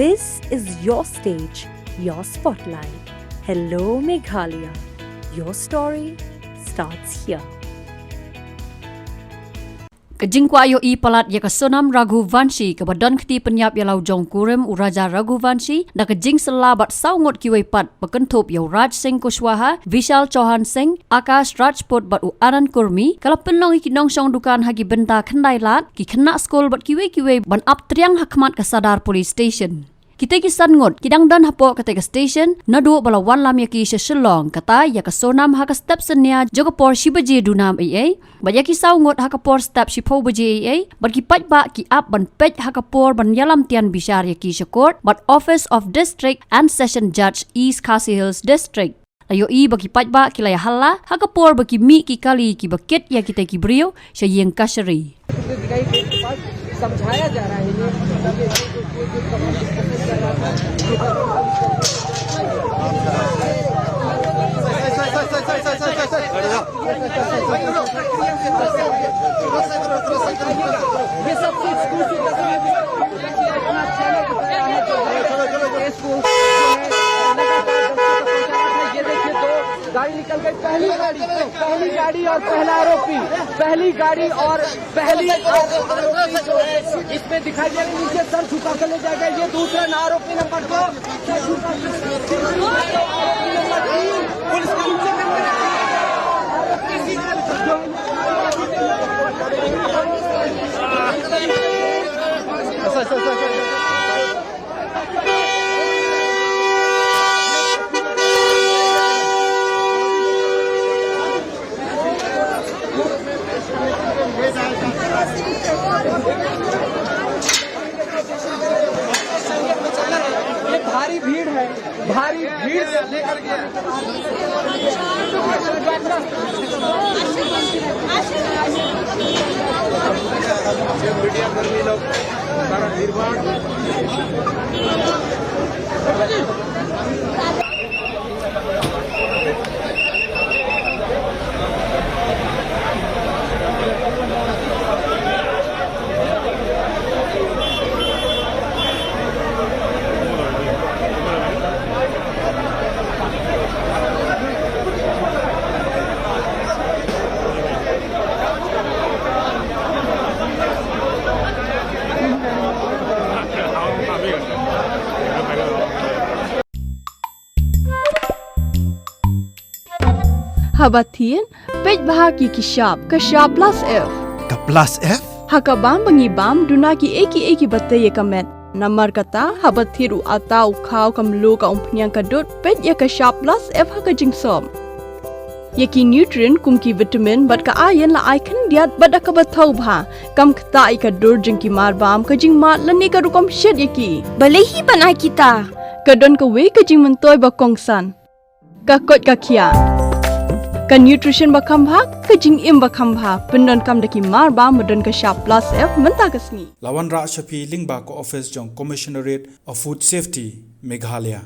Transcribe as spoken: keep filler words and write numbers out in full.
This is your stage, your spotlight. Hello, Meghalaya. Your story starts here. Ka jingkwah ïohi palat ïa ka Sonam Raghuvanshi kaba don kti pynïap ïa la u jong kurim u Raja Raghuvanshi, da ka jingsylla bad saw ngut kiwei pat, ba kynthup ïa u Raj Singh Kushwaha, Vishal Chauhan Singh, Akash Rajput bad u Anand Kurmi, ka la pynlong ïa ki nongshong dukan ha ki bynta khyndai lad, ki khynnah skul bad kiwei kiwei ban ap triang ha khmat ka Sadar Police Station. Kita ki san ngut ki dang don hapoh kata ka station naduh ba la wanlam ïa ki sha Shillong, kata ïa ka Sonam ha ka step synñia jong ka por shi baje duna eiei, bad ïa ki saw ngut ha ka por step shiphew baje eiei, bad ki paidbah ki ap ban peit ha ka por ban ïalam tian bishar ïa ki sha court bad Office of District and Session Judge, East Khasi Hills District. La ïohi ba ki paidbah ki la ïa halla ha ka por ba ki mih ki kali kiba kit ïa kita ki briew sha ïing kashari. समझाया जा रहा है ये, ये सब कुछ कुछ ये देखिए, दो गाड़ी निकल गई। पहली गाड़ी, पहली गाड़ी और पहला आरोपी, पहली गाड़ी और पहली आरोपी जो है, इसमें दिखाई दे रही, नीचे सर झुका कर ले जाएगा। ये दूसरा ना, आरोपी नंबर दो, सर झुका कर, आरोपी नंबर तीन, पुलिस के नीचे कर, आरोपी ये भारी भीड़ है, भारी भीड़ से लेकर के मीडिया कर्मी लोग, सारा भीड़ भाड़। Haba thied, peit bha ki ki shap, ka shap plus F. Ka plus F? Ha ka bam ba ngi bam, duna ki ei ki ei kiba tei ïa ka met. Namar kata, haba thied u atta, u khaw, ka mluh, ka umphniang, ka dud, peit ïa ka shap plus F ha ka jingsop. Ïa ki nutrient kum ki vitamin bad ka iron la ai khyndiat bad da kaba thaw bha. Kam ktah ïa ka dur jong ki marbam, ka jingmad lane ka rukom shet ïa ki. Balei hi ban ai kita? Ka don kawei ka jingmyntoi ba kongsan. Ka koit ka khiah. Ka nutrition ba kham bha, ka jingim ba kham bha. Pyndonkam da ki marbam ba don ka shap plus F mynta ka sngi. La wanrah sha phi lyngba ka office jong Commissionerate of Food Safety, Meghalaya.